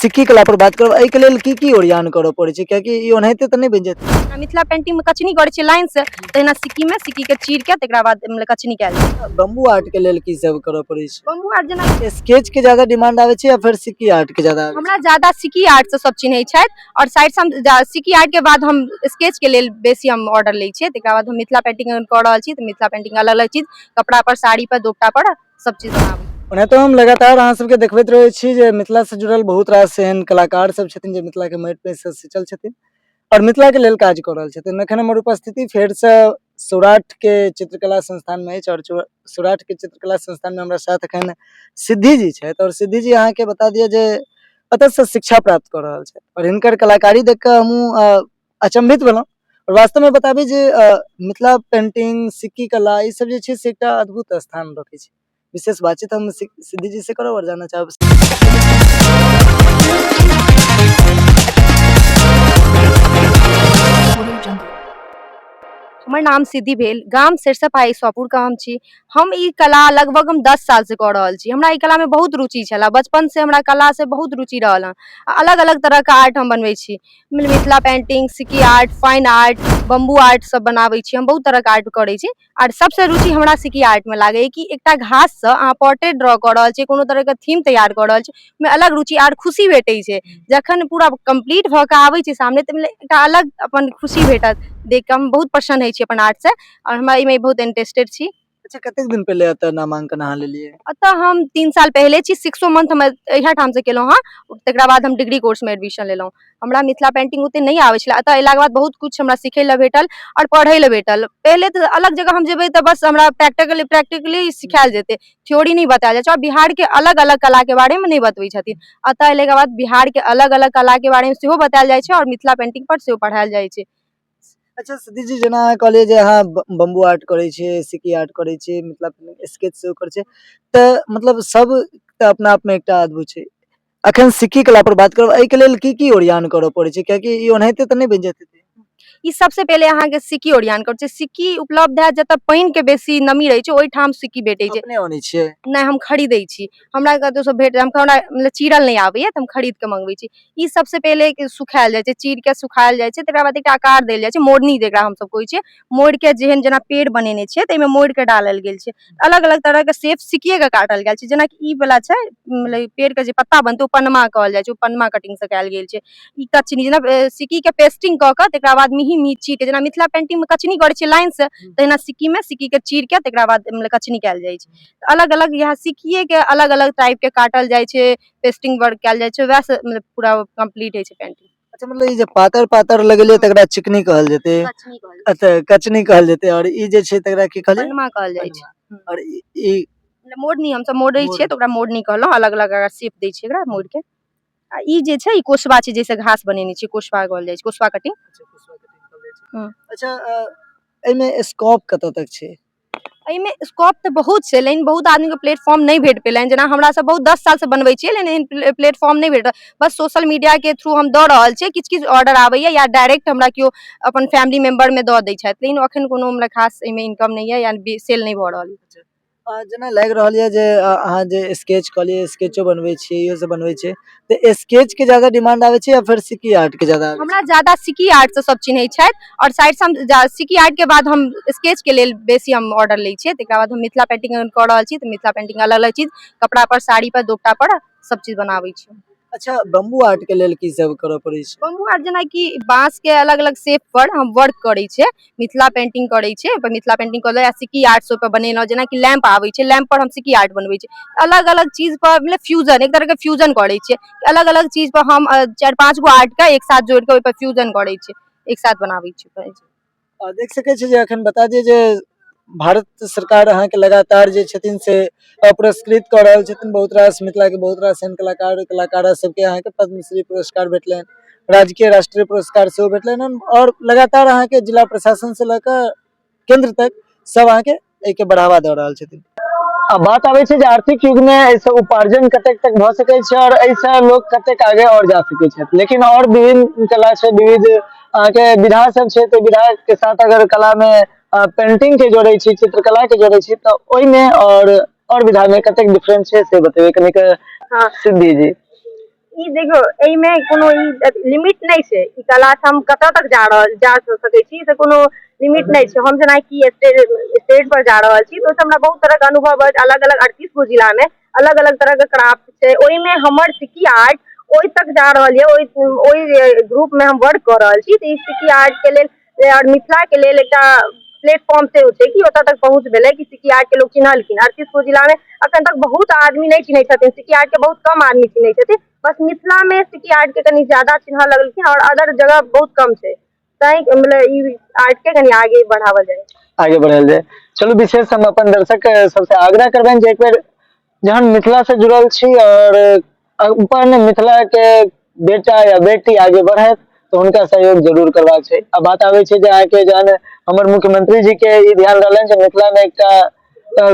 सिक्की कला पर बात करब, एहिके लेल की की ओरियान करऽ पड़ै छै? कियाकि ई ओनाहिते तऽ नहि बनि जेतै। मिथिला पेंटिंग मे कचनी करै छियै लाइन से, तहिना सिक्की मे सिक्की के चीर के तकरा बाद मतलब कचनी कयल जाइ छै। बम्बू आर्ट के लेल की सब करऽ पड़ै छै? बम्बू आर्ट जेना स्केच के ज्यादा डिमांड आबै छै या फेर सिक्की आर्ट के ज्यादा आबै छै? हमरा ज्यादा सिक्की आर्ट से सब चिन्है छथि और साइड से हम सिक्की आर्ट के बाद हम स्केच के लेल बेसी हम ऑर्डर लै छियै। तकरा बाद हम मिथिला पेंटिंग कऽ रहल छी तऽ मिथिला पेंटिंग अलग अलग चीज कपड़ा पर, साड़ी पर, दोपटा पर सब चीज बनाबै। ओना तऽ हम लगातार अहाँ सबके देखबैत रहै छी जे मिथिला से जुड़ल बहुत रास एहन कलाकार सब छथिन जे मिथिला के माटि पे से सिंचल छथिन और मिथिला के लेल काज कऽ रहल छथिन। एखन हमर उपस्थिति फेर से सौराठ के चित्रकला संस्थान में अछि और सौराठ के चित्रकला संस्थान में हमरा साथ एखन सिद्धि जी छथि और सिद्धि जी अहाँके बता दिअ जे कतऽ से शिक्षा प्राप्त कऽ रहल छथि और हिनकर कलाकारी देख कऽ हमहूँ अचंभित भेलहुँ और वास्तव में बताबी जे मिथिला पेंटिंग, सिक्की कला ई सब जे छै से एकटा अद्भुत स्थान रखै छै। विशेष बातचीत हम सिद्धि जी से करब और जानना चाहब। हमर नाम सिद्धि भेल, गाम सरिसब सोपुर के हम छी। हम ई कला लगभग हम 10 साल से कऽ रहल छी। हमरा ई कला में बहुत रुचि छलै, बचपन से हमरा कला से बहुत रुचि रहल हँ। अलग अलग तरह के आर्ट हम बनबै छी, Mithila painting, Sikki art, fine art, bamboo art सब बनाबै छी। हम बहुत तरह के आर्ट करै छी आर सबसे रुचि हमरा सिक्की आर्ट में लागैए कि एकटा घास से अहाँ पोर्ट्रेट ड्रॉ कऽ रहल छी, कोनो तरह के थीम तैयार कऽ रहल छी, ओहिमे अलग रुचि आर खुशी भेटै छै। जखन पूरा कम्प्लीट भऽ के आबै छै सामने तऽ एकटा अलग अपन खुशी भेटत देख कऽ। हम बहुत प्रसन्न होइ छी अपन आर्ट से और हमरा एहिमे बहुत इंटरेस्टेड छी। अच्छा, कतेक दिन पहिले एतऽ नामांकन अहाँ लेलियै? एतऽ हम 3 साल पहिले छी। 6 मंथ हम इएह ठाम से केलहुँ हँ, तकरा बाद हम डिग्री कोर्स में एडमिशन लेलहुँ। हमरा मिथिला पेंटिंग ओते नहि आबै छलै, एतऽ अयलाके बाद बहुत कुछ हमरा सिखै लए भेटल आओर पढ़ै लए भेटल। पहिले तऽ अलग जगह हम जेबै तऽ बस हमरा प्रैक्टिकली सिखायल जेतै, थ्योरी नहि बतायल जाइ छै और बिहार के अलग अलग कला के बारे में नहि बतबै छथिन। एतऽ अयलाके बाद बिहार के अलग अलग कला के बारे में सेहो बतायल जाइ छै और मिथिला पेंटिंग पर सेहो पढ़ायल जाइ छै। अच्छा सिद्धि जी, जेना अहाँ कहलियै जे अहाँ बम्बू आर्ट करै छियै, सिक्की आर्ट करै छियै, मिथिला पेंटिंग स्केच सेहो करै छियै, तऽ मतलब सब तऽ अपना आपमे एकटा अद्भुत छै। अखन सिक्की कला पर बात करब, एहिके लेल की की ओरियान करऽ पड़ै छै? कियाकि ई ओनाहिते तऽ नहि बनि जेतै। ई सबसे पहिले अहाँके सिक्की ओरियान करै छै। सिक्की उपलब्ध हैत जतऽ पानि के बेसी नमी रहै छै, ओहिठाम सिक्की भेटै छै। अपने अनै छियै? नहि, हम खरीदै छी। हमरा कतौसँ भेट हमरा मतलब चीरल नहि आबैया तऽ हम खरीद के मंगबै छी। ई सबसे पहिले सुखायल जाइ छै, चीर के सुखायल जाइ छै, तकरा बाद एकटा आकार देल जाइ छै, मोड़नी जेकरा हमसब कहै छियै। मोड़ि के जेहन जेना पेड़ बनेने छियै ताहिमे मोड़ि के डालल गेल छै। अलग अलग तरह के शेप सिक्किए के काटल गेल छै। जेनाकि ई वाला छै मतलब पेड़ के जे पत्ता बनतै ओ पनमा कहल जाइ छै, ओ पनमा कटिंग से कयल गेल छै। ई कचनी जेना सिक्की के पेस्टिंग कऽ के तकरा बाद मिही मिही चीर के, जेना मिथिला पेंटिंग मे कचनी करै छियै लाइन से, तहिना सिक्की मे सिक्की के चीर के तकरा बाद मतलब कचनी कयल जाइ छै। अलग अलग इएह सिक्किए के अलग अलग टाइप के काटल जाइ छै, पेस्टिंग वर्क कयल जाइ छै, वएह से मतलब पूरा कम्प्लीट होइ छै पेंटिंग। अच्छा, मतलब ई जे पातर पातर लगेलियै तकरा चिकनी कहल जेतै? कचनी कहल जाइ छै। अच्छा, कचनी कहल जेतै। और ई जे छै तकरा की कहलियै? पनमा कहल जाइ छै। और ई मतलब मोड़नी हमसब मोड़ै छियै तऽ ओकरा मोड़नी कहलहुँ। अलग अलग अगर शेप दै छियै एकरा मोड़ि के। आ ई जे छै ई कोसबा छै, जाहिसँ घास बनेने छियै, कोसबा कहल जाइ छै, कोसबा कटिंग। अच्छा, एहिमे स्कोप कतऽ तक छै? एहिमे स्कोप तऽ बहुत छै, लेकिन बहुत आदमीके प्लेटफॉर्म नहि भेट पेलनि। जेना हमरा सब बहुत 10 सालसँ बनबै छियै, लेकिन एहन प्लेटफॉर्म नहि भेटल। बस सोशल मीडियाके थ्रू हम दऽ रहल छियै, किछु किछु ऑर्डर आबैया या डायरेक्ट हमरा केओ अपन फैमिली मेम्बरमे दऽ दै छथि, लेकिन अखन कोनो हमरा खास एहिमे इनकम नहि यऽ या सेल नहि भऽ रहल यऽ। जेना लागि रहल यऽ जे अहाँ जे स्केच कहलियै, स्केचो बनबै छियै, इहो सब बनबै छियै, तऽ स्केच के ज्यादा डिमांड आबै छै या फेर सिक्की आर्ट के ज्यादा आबै छै? हमरा ज्यादा सिक्की आर्ट से सब चिन्है छथि और साइड से हम सिक्की आर्ट के बाद हम स्केच के लेल बेसी हम ऑर्डर लै छियै। तकरा बाद हम मिथिला पेंटिंग कऽ रहल छी तऽ मिथिला पेंटिंग अलग अलग चीज कपड़ा पर, साड़ी पर, दोपटा पर सब चीज बनाबै छी। अच्छा, बम्बू आर्ट के लेल की सब करऽ पड़ै छै? बम्बू आर्ट जेनाकि बांस के अलग अलग शेप पर हम वर्क करै छियै, मिथिला पेंटिंग करै छियै, ओहिपर मिथिला पेंटिंग कऽ या सिक्की आर्ट सब पर बनेलहुँ। जेनाकि लैंप आबै छै, लैंप पर हम सिक्की आर्ट बनबै छियै। अलग अलग चीज पर मतलब फ्यूजन, एक तरह के फ्यूजन करै छियै। अलग अलग चीज पर हम 4-5 गो आर्ट के एक साथ जोड़ि के ओहि पर फ्यूजन करै छियै, एक साथ बनाबै छियै। देख सकै छी जे अखन बता दिअ जे भारत सरकार अहाँके लगातार जे छथिन से पुरस्कृत कऽ रहल छथिन। बहुत रास मिथिला के बहुत रास एहन कलाकार सबके अहाँके पद्मश्री पुरस्कार भेटलनि, राजकीय राष्ट्रीय पुरस्कार सेहो भेटलनि हन और लगातार अहाँके जिला प्रशासन से लऽ कऽ केंद्र तक सब अहाँके एहिके बढ़ावा दऽ रहल छथिन। आ बात आबै छै जे आर्थिक युग मे एहिसँ उपार्जन कतेक तक भऽ सकै छै और एहिसँ लोक कतेक आगे और जा सकै छथि, लेकिन और विभिन्न कला छै, विविध अहाँके विधा सब छै, तऽ विधा के साथ अगर कला मे पेंटिंग के जोड़ै छी, चित्रकला के जोड़ै छी, तऽ ओहिमे और विधा मे कतेक डिफरेंस छै से बतेबै कनिक। हाँ। सिद्धि जी। ई देखियौ, एहिमे कोनो ई लिमिट नहि छै। ई कला से हम कतऽ तक जा सकै छी से कोनो लिमिट नहि छै। हम जेनाकि स्टेज स्टेज पर जा रहल छी, तऽ ओहिसँ हमरा बहुत तरहके अनुभव अछि। अलग अलग 38 गो जिलामे अलग अलग तरहके क्राफ्ट छै। ओहिमे हमर सिक्की आर्ट ओहि तक जा रहल यऽ। ओहि ओहि ग्रुपमे हम वर्क कऽ रहल छी, तऽ ई सिक्की आर्टके लेल आओर मिथिलाके लेल एकटा प्लेटफॉर्म सेहो छै कि ओतऽ तक पहुँच भेलै कि सिक्की आर्ट के लोक चिन्हलखिन। 38 गो जिलामे अखन तक बहुत आदमी नहि चिन्है छथिन। सिक्की आर्ट के बहुत कम आदमी चिन्है छथिन। बस मिथिलामे सिक्की आर्ट के कनि ज्यादा चिन्हऽ लगलखिन आओर अदर जगह बहुत कम छै। तैं मतलब ई आर्ट के कनि आगे बढ़ावल जाय। आगे बढ़ल जाय। चलू, विशेष हम अपन दर्शक सबसे आग्रह करबनि जे एक बेर जहन मिथिला से जुड़ल छी और अपन मिथिला के बेटा या बेटी आगे बढ़त, तऽ हुनका सहयोग जरूर करबाक छै। आ बात आबै छै जे अहाँके जहन हमर मुख्यमंत्री जी के ई ध्यान रहलनि जे मिथिला मे एकटा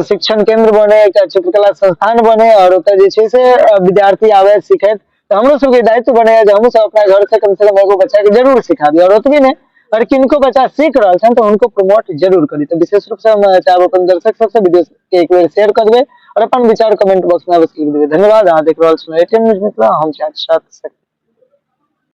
शिक्षण केंद्र बने, एकटा चित्रकला संस्थान बने और ओतय जे छै से विद्यार्थी आबै, सीखैत, तऽ हमरो सबके दायित्व बनैया जे हमहूँ सब अपना घर से कम से कम एगो बच्चा के जरूर सिखाबी। और ओतबे नहि, अगर किनको बच्चा सीख रहल छनि, तऽ हुनको प्रमोट जरूर करी। तऽ विशेष रूप से हम चाहब अपन दर्शक सबसे, वीडियो के एक बेर शेयर कर देबै और अपन विचार कमेंट बॉक्स में अवश्य लिख देबै। धन्यवाद। अहाँ देख रहल छलहुँ एटीएम न्यूज मिथिला, हम छी अहाँके साथ शक्ति।